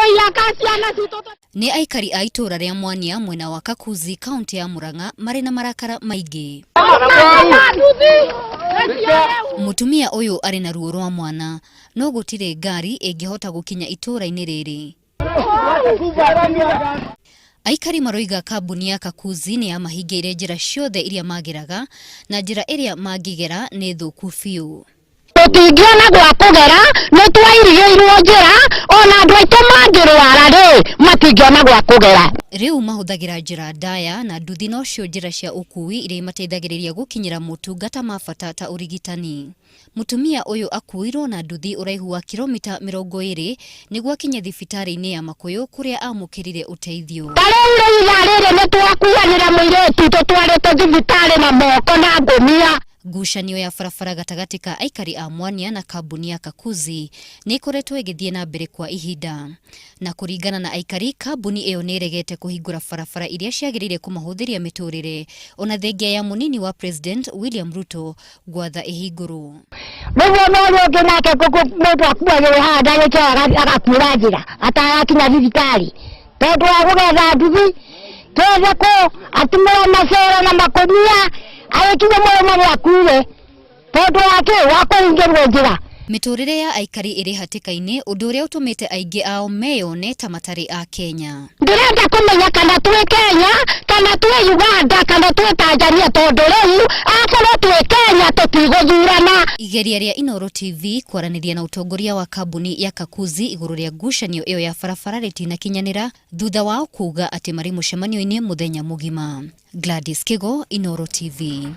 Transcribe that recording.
Tũraiyaka ciana citũ. Nĩ aikari a itũũra rĩa Mwania mwena wa Kakuzi kaunti ya Murang'a marĩ na marakara maingĩ. Mũtumia ũyũ arĩ na ruo rwa mwana no gũtirĩ ngari ĩngĩhota gũkinya itũũra-inĩ rĩrĩ. Aikari maroiga kambuni ya Kakuzi nĩ yamahingĩire njĩra ciothe iria mageraga na njĩra ĩrĩa mangĩgera nĩ thũku biũ. Tũtingĩona gwa kũgera, nĩ twairigĩirwo njĩra, ona andũ aitũ mangĩrwara rĩ, matingĩona gwa kũgera. Rĩu mahũthagĩra njĩra ndaya na nduthi nocio njĩra cia ũkuui iria imateithagĩrĩria gũkinyĩra motungata ma bata ta ũrigitani. Mũtumia ũyũ akuuirwo na nduthi ũraihu wa kiromita 20 nĩguo akinye thibitarĩ-inĩ ya Makũyũ kũrĩa amũkĩrire ũteithio. Ta rĩu rĩu ithaa rĩrĩ nĩ twakuanĩra mũirĩtu tũtwarĩte thibitarĩ na moko na ngũnia. Ngucanio ya barabara gatagatĩ ka aikari a Mwania na kambuni ya Kakuzi nĩ ĩkoretwo ĩgĩthiĩ na mbere kwa ihinda. Na kũringana na aikari, kambuni ĩyo nĩ ĩregete kũhingũra barabara iria ciagĩrĩire kũmahũthĩria mĩtũrĩre ona thengia ya mũnini wa President William Ruto gwatha ĩhingũrwo. Rĩu ona ũrĩa ũngĩ nake mũndũ akuagĩrwo haha ndagĩka ĩyo agakuĩra njĩra atarakinya thibitarĩ tondũ wa gũgetha nduthi twethe kũ atumũra macera na makũnia agĩkinya mũrĩmo nĩ akuire tondũ wa kĩ wa kũhingĩrwo njĩra. Mĩtũrĩre ya aikari ĩrĩ hatĩka-inĩ ũndũ ũrĩa ũtũmĩte aingĩ ao meyone ta matarĩ a Kenya. Ndĩrenda kũmenya kana twĩ Kenya kana twĩ Uganda kana twĩ Tanzania tondũ rĩu akorwo twĩ Kenya tũtigũthurana. Igeria rĩa Inooro TV kwaranĩria na ũtongoria wa kambuni ya Kakuzi igũrũ rĩa ngucanio ĩyo ya barabara rĩtinakinyanĩra thutha wao kuuga atĩ marĩ mũcemanio-inĩ mũthenya mũgima. Gladys Kigo, Inooro TV.